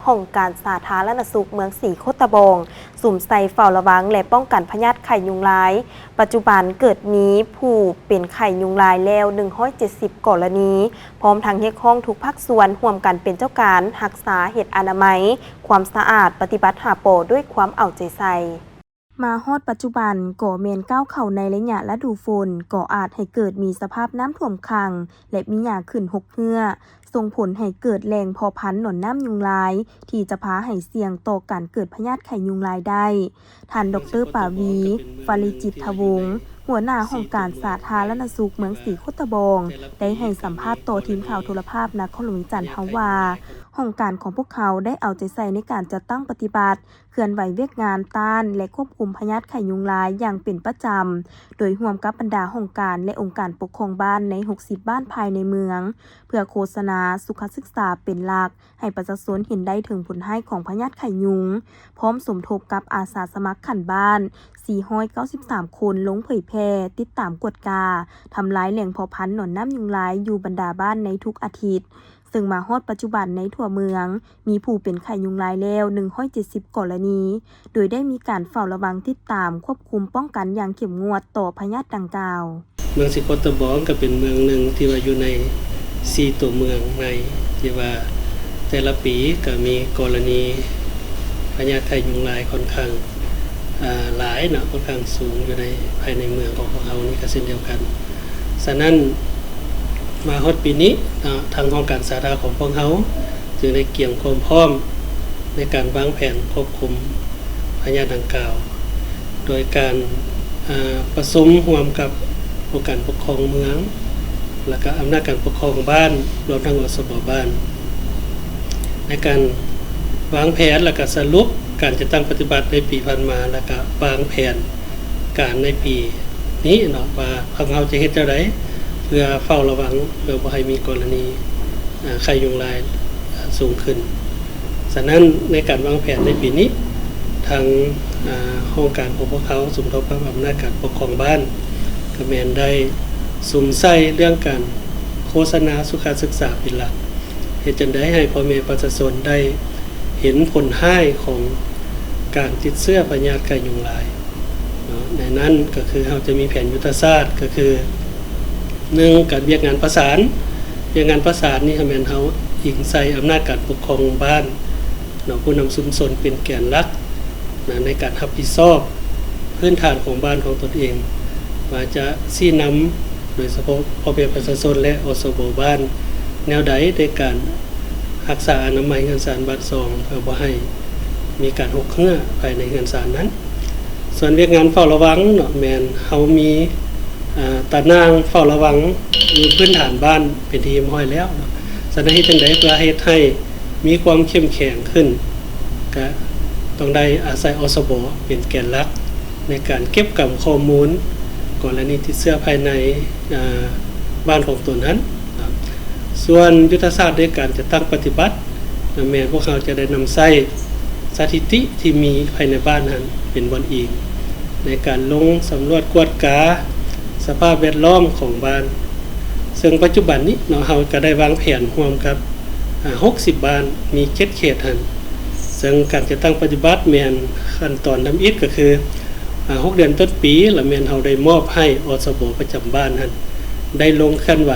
ຫ້ອງການສາທາລະນະສຸກເມືອງສີໂຄດຕະບອງ ສຸມໃສ່ເຝົ້າລະວັງ ແລະ ປ້ອງກັນພະຍາດໄຂ້ຍຸງລາຍ. ປັດຈຸບັນເກີດມີຜູ້ເປັນໄຂ້ຍຸງລາຍແລ້ວໜຶ່ງຮ້ອຍເຈັດສິບກໍລະນີ, ພ້ອມທັງຮຽກຮ້ອງທຸກພາກສ່ວນຮ່ວມກັນເປັນເຈົ້າການຮັກສາເຮັດອະນາໄມ, ຄວາມສະອາດ, ປະຕິບັດຫ້າ ປ ດ້ວຍຄວາມເອົາໃຈໃສ່. ມາຮອດປັດຈຸບັນກໍແມ່ນກ້າວເຂົ້າໃນໄລຍະລະດູຝົນ, ກໍອາດໃຫ້ເກີດມີສະພາບນ້ຳຖ້ວມຂັງ ແລະ ມີຫຍ້າຂຶ້ນຮົກເຮື້ອ, ສົ່ງຜົນໃຫ້ເກີດແຫຼ່ງເພາະພັນໜອນນ້ຳຍຸງລາຍ ທີ່ຈະພາໃຫ້ສ່ຽງຕໍ່ການເກີດພະຍາດໄຂ້ຍຸງລາຍໄດ້. ທ່ານ ດອກເຕີ ປາວີ ຟາລິຈິດທະວົງ ຫົວໜ້າຫ້ອງການສາທາລະນະສຸກເມືອງສີໂຄດຕະບອງ ໄດ້ໃຫ້ສຳພາດຕໍ່ທີມຂ່າວໂທລະພາບນະຄອນຫຼວງວຽງຈັນເຮົາວ່າ, ຫ້ອງການຂອງພວກເຮົາໄດ້ເອົາໃຈໃສ່ໃນການຈັດຕັ້ງປະຕິບັດ ເຄື່ອນໄຫວວຽກງານຕ້ານ ແລະ ຄວບຄຸມພະຍາດໄຂ້ຍຸງລາຍຢ່າງເປັນປະຈຳ, ໂດຍຮ່ວມກັບບັນດາຫ້ອງການ ແລະ ອົງການປົກຄອງບ້ານໃນຫົກສິບບ້ານພາຍໃນເມືອງ, ເພື່ອໂຄສະນາສຸຂະສຶກສາເປັນຫຼັກ, ໃຫ້ປະຊາຊົນເຫັນໄດ້ເຖິງຜົນຮ້າຍຂອງພະຍາດໄຂ້ຍຸງ, ພ້ອມສົມທົບກັບອາສາສະໝັກຂັ້ນບ້ານສີ່ຮ້ອຍເກົ້າສິບສາມຄົນ ລົງເຜີຍແຜ່, ຕິດຕາມກວດກາ, ທຳລາຍແຫຼ່ງເພາະພັນໜອນນ້ຳຍຸງລາຍຢູ່ບັນດາບ້ານໃນທຸກອາທິດ. ເຊິ່ງມາຮອດປັດຈຸບັນໃນທົ່ວເມືອງ ມີຜູ້ເປັນໄຂ້ຍຸງລາຍແລ້ວໜຶ່ງຮ້ອຍເຈັດສິບກໍລະນີ, ໂດຍໄດ້ມີການເຝົ້າລະວັງ, ຕິດຕາມ, ຄວບຄຸມ, ປ້ອງກັນຢ່າງເຂັ້ມງວດຕໍ່ພະຍາດດັ່ງກ່າວ. ເມືອງສີໂຄດຕະບອງກໍເປັນເມືອງໜຶ່ງທີ່ວ່າຢູ່ໃນສີ່ຕົວເມືອງໃນ ທີ່ວ່າແຕ່ລະປີກໍມີກໍລະນີພະຍາດໄຂ້ຍຸງລາຍຂ້ອນຂ້າງ ອ່າ ຫຼາຍເນາະ, ຂ້ອນຂ້າງສູງຢູ່ໃນ ພາຍໃນເມືອງຂອງພວກເຮົານີ້ກໍເຊັ່ນດຽວກັນ. ສະນັ້ນ ມາຮອດປີນີ້ເນາະ, ທາງຫ້ອງການສາທາຂອງພວກເຮົາຈຶ່ງໄດ້ກຽມຄວາມພ້ອມໃນການວາງແຜນຄວບຄຸມພະຍາດດັ່ງກ່າວ ໂດຍການ ອ່າ ປະຊຸມຮ່ວມກັບອົງການປົກຄອງເມືອງ ແລ້ວກະອຳນາດການປົກຄອງບ້ານ ລວມທັງ ອສບ ບ້ານ ໃນການວາງແຜນ ແລ້ວກະສະຫຼຸບການຈັດຕັ້ງປະຕິບັດໃນປີຜ່ານມາ ແລ້ວກະວາງແຜນການໃນປີນີ້ເນາະ ວ່າພວກເຮົາຈະເຮັດແນວໃດ ເພື່ອເຝົ້າລະວັງ ເພື່ອບໍ່ໃຫ້ມີກໍລະນີ ອາ ໄຂ້ຍຸງລາຍ ອາ ສູງຂຶ້ນ. ສະນັ້ນ ໃນການວາງແຜນໃນປີນີ້ ທາງ ອາ ຫ້ອງການຂອງພວກເຮົາ ສົມທົບກັບອຳນາດການປົກຄອງບ້ານ ກະແມ່ນໄດ້ສຸມໃສ່ເລື່ອງການໂຄສະນາສຸຂະສຶກສາເປັນຫຼັກ, ເຮັດຈັ່ງໃດໃຫ້ພໍ່ແມ່ປະຊາຊົນໄດ້ເຫັນຜົນຮ້າຍຂອງການຕິດເຊື້ອພະຍາດໄຂ້ຍຸງລາຍເນາະ. ໃນນັ້ນກະຄືເຮົາຈະມີແຜນຍຸດທະສາດ ກະຄື ໜຶ່ງ ການວຽກງານປະສານ, ວຽກງານປະສານນີ້ແມ່ນເຮົາອີງໃສ່ອຳນາດການປົກຄອງບ້ານ ເນາະ ຜູ້ນຳຊຸມຊົນເປັນແກນຫຼັກນະ ໃນການຮັບຜິດຊອບພື້ນຖານຂອງບ້ານຂອງຕົນເອງ ວ່າຈະຊີ້ນຳໂດຍສະເພາະພໍ່ແມ່ປະຊາຊົນ ແລະ ອສບ ບ້ານ ແນວໃດໃນການຮັກສາອະນາໄມເຮືອນຊານບ້ານຊ່ອງ ເພື່ອບໍ່ໃຫ້ມີການຮົກເຮື້ອພາຍໃນເຮືອນຊານນັ້ນ. ສ່ວນວຽກງານເຝົ້າລະວັງເນາະ ແມ່ນເຮົາມີ ອາ ຕາໜ່າງເຝົ້າລະວັງຢູ່ພື້ນຖານບ້ານເປັນທີ່ຮຽບຮ້ອຍແລ້ວເນາະ. ສະນັ້ນເຮັດຈັ່ງໃດເພື່ອເຮັດໃຫ້ ມີຄວາມເຂັ້ມແຂງຂຶ້ນ ກະຕ້ອງໄດ້ອາໄສ ອສບ ເປັນແກນຫຼັກໃນການເກັບກຳຂໍ້ມູນກໍລະນີຕິດເຊື້ອພາຍໃນ ອາ ບ້ານຂອງຕົນຫັ້ນ. ສ່ວນຍຸດທະສາດໃນການຈັດຕັ້ງປະຕິບັດ ແມ່ນພວກເຮົາຈະໄດ້ນຳໃຊ້ສະຖິຕິທີ່ມີພາຍໃນບ້ານຫັ້ນເປັນບ່ອນອີງ ໃນການລົງສຳຫຼວດກວດກາສະພາບແວດລ້ອມຂອງບ້ານ, ເຊິ່ງປັດຈຸບັນນີ້ເນາະ ເຮົາກະໄດ້ວາງແຜນຮ່ວມກັບ ອາ ຫົກສິບບ້ານ ມີເຈັດເຂດຫັ້ນ. ເຊິ່ງການຈັດຕັ້ງປະຕິບັດແມ່ນຂັ້ນຕອນທຳອິດກະຄື ອາ ຫົກເດືອນຕົ້ນປີ ລະແມ່ນເຮົາໄດ້ມອບໃຫ້ ອສບ ປະຈຳບ້ານຫັ້ນ ໄດ້ລົງເຄື່ອນໄຫວ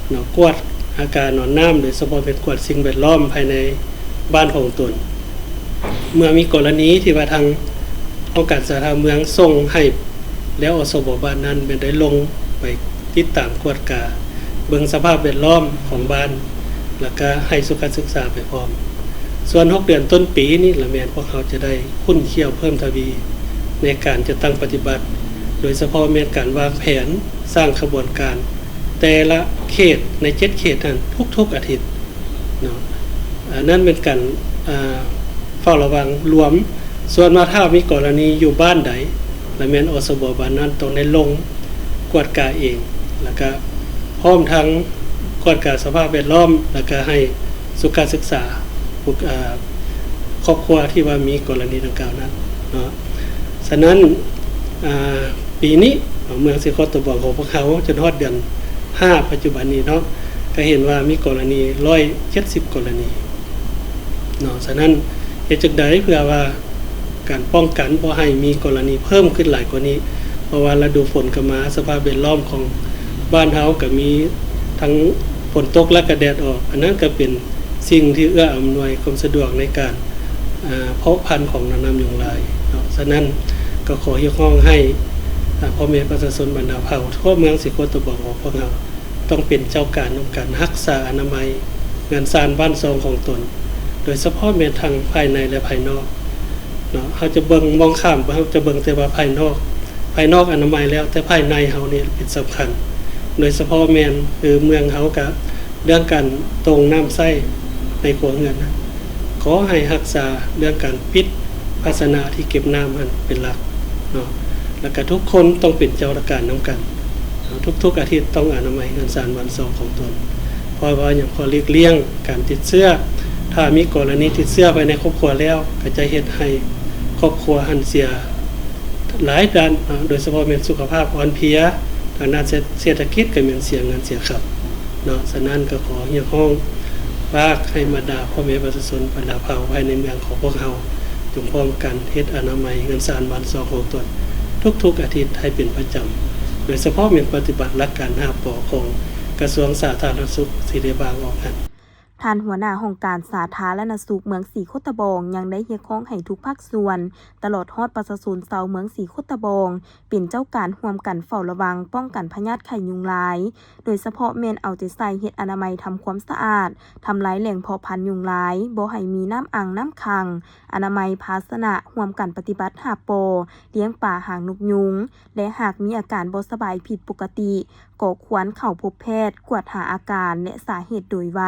ເນາະ ກວດອາການໜອນນ້ຳ ໂດຍສະເພາະແມ່ນກວດສິ່ງແວດລ້ອມພາຍໃນບ້ານຂອງຕົນ. ເມື່ອມີກໍລະນີທີ່ວ່າທາງຫ້ອງການສາທາລະນະເມືອງສົ່ງໃຫ້ ແລ້ວ ອສບ ບ້ານນັ້ນແມ່ນໄດ້ລົງໄປຕິດຕາມກວດກາເບິ່ງສະພາບແວດລ້ອມຂອງບ້ານ ແລ້ວກະໃຫ້ສຸຂະສຶກສາໄປພ້ອມ. ສ່ວນຫົກເດືອນຕົ້ນປີນີ້ລະແມ່ນພວກເຮົາຈະໄດ້ຂຸ້ນຂ້ຽວເພີ່ມທະວີໃນການຈັດຕັ້ງປະຕິບັດ ໂດຍສະເພາະແມ່ນການວາງແຜນສ້າງຂະບວນການແຕ່ລະເຂດໃນເຈັດເຂດນັ້ນທຸກໆອາທິດ. ເນາະ ອັນນັ້ນແມ່ນການ ອ່າ ເຝົ້າລະວັງລວມ. ສ່ວນວ່າຖ້າມີກໍລະນີຢູ່ບ້ານໃດ ລະແມ່ນ ອສບ ບ້ານນັ້ນຕ້ອງໄດ້ລົງກວດກາເອງ ແລ້ວກະພ້ອມທັງກວດກາສະພາບແວດລ້ອມ ແລ້ວກະໃຫ້ສຸຂະສຶກສາ ຜູ້ ອ່າ ຄອບຄົວທີ່ວ່າມີກໍລະນີດັ່ງກ່າວນັ້ນເນາະ. ສະນັ້ນ ອາ ປີນີ້ເນາະ ເມືອງສີໂຄດຕະບອງຂອງພວກເຮົາ ຈົນຮອດເດືອນຫ້າປັດຈຸບັນນີ້ເນາະ ກະເຫັນວ່າມີກໍລະນີຮ້ອຍເຈັດສິບກໍລະນີ. ເນາະ. ສະນັ້ນເຮັດຈັ່ງໃດເພື່ອວ່າການປ້ອງກັນບໍ່ໃຫ້ມີກໍລະນີເພີ່ມຂຶ້ນຫຼາຍກວ່ານີ້ ເພາະວ່າລະດູຝົນກໍມາ ສະພາບແວດລ້ອມຂອງບ້ານເຮົາກໍມີທັງຝົນຕົກ ແລະ ກໍແດດອອກ, ອັນນັ້ນກໍເປັນສິ່ງທີ່ເອື້ອອຳນວຍຄວາມສະດວກໃນການ ອາ ເພາະພັນຂອງນາງນ້ຳຍຸງລາຍເນາະ. ສະນັ້ນກໍຂໍຮຽກຮ້ອງໃຫ້ ອາ ພໍ່ແມ່ປະຊາຊົນບັນດາເຜົ່າທົ່ວເມືອງສີໂຄດຕະບອງຂອງພວກເຮົາ ຕ້ອງເປັນເຈົ້າການນຳກັນຮັກສາອະນາໄມເຮືອນຊານບ້ານຊ່ອງຂອງຕົນ, ໂດຍສະເພາະແມ່ນທັງພາຍໃນ ແລະ ພາຍນອກເນາະ. ເຮົາຈະເບິ່ງມອງຂ້າມ ເຮົາຈະເບິ່ງແຕ່ວ່າພາຍນອກ, ພາຍນອກອະນາໄມແລ້ວ, ແຕ່ພາຍໃນເຮົານີ້ເປັນສຳຄັນ, ໂດຍສະເພາະແມ່ນຄືເມືອງເຮົາກະເລື່ອງການຕົງນ້ຳໃຊ້ໃນຄົວເຮືອນນະ ຂໍໃຫ້ຮັກສາເລື່ອງການປິດພາຊະນະທີ່ເກັບນ້ຳຫັ້ນເປັນຫຼັກເນາະ, ແລ້ວກະທຸກຄົນຕ້ອງເປັນເຈົ້າການນຳກັນເນາະ, ທຸກໆອາທິດຕ້ອງອະນາໄມເຮືອນຊານບ້ານຊ່ອງຂອງຕົນ. ເພາະວ່າຫຍັງ? ເພື່ອຫຼີກລ່ຽງການຕິດເຊື້ອ, ຖ້າມີກໍລະນີຕິດເຊື້ອພາຍໃນຄອບຄົວແລ້ວ ກໍຈະເຮັດໃຫ້ຄອບຄົວຫັ້ນເສຍຫຼາຍດ້ານເນາະ, ໂດຍສະເພາະແມ່ນສຸຂະພາບອ່ອນເພຍ, ທາງດ້ານເສດ ເສດຖະກິດກໍແມ່ນເສຍເງິນເສຍຄຳ ເນາະ. ສະນັ້ນກໍຂໍຮຽກຮ້ອງຝາກໃຫ້ບັນດາພໍ່ແມ່ປະຊາຊົນບັນດາເຜົ່າພາຍໃນເມືອງຂອງພວກເຮົາ ຈົ່ງພ້ອມກັນເຮັດອະນາໄມເຮືອນຊານບ້ານຊ່ອງຂອງຕົນທຸກໆອາທິດໃຫ້ເປັນປະຈຳ, ໂດຍສະເພາະແມ່ນປະຕິບັດຫຼັກການຫ້າ ປ ຂອງກະຊວງສາທາລະນະສຸກທີ່ໄດ້ວາງອອກນັ້ນ. ທ່ານຫົວໜ້າຫ້ອງການສາທາລະນະສຸກເມືອງສີໂຄດຕະບອງ ຍັງໄດ້ຮຽກຮ້ອງໃຫ້ທຸກພາກສ່ວນ ຕະຫຼອດຮອດປະຊາຊົນຊາວເມືອງສີໂຄດຕະບອງ ເປັນເຈົ້າການຮ່ວມກັນເຝົ້າລະວັງປ້ອງກັນພະຍາດໄຂ້ຍຸງລາຍ, ໂດຍສະເພາະແມ່ນເອົາໃຈໃສ່ເຮັດອະນາໄມທຳຄວາມສະອາດ, ທຳລາຍແຫຼ່ງເພາະພັນຍຸງລາຍ, ບໍ່ໃຫ້ມີນ້ຳອັ່ງນ້ຳຂັງ, ອະນາໄມພາຊະນະ, ຮ່ວມກັນປະຕິບັດຫ້າ ປ, ລ້ຽງປາຫາງນົກຍຸງ ແລະ ຫາກມີອາການບໍ່ສະບາຍຜິດປົກກະຕິ ກໍຄວນເຂົ້າພົບແພດ, ກວດຫາອາການ ແລະ ສາເຫດໂດຍໄວ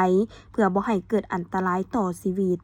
ເພື່ອບໍ່ໃຫ້ເກີດອັນຕະລາຍຕໍ່ຊີວິດ.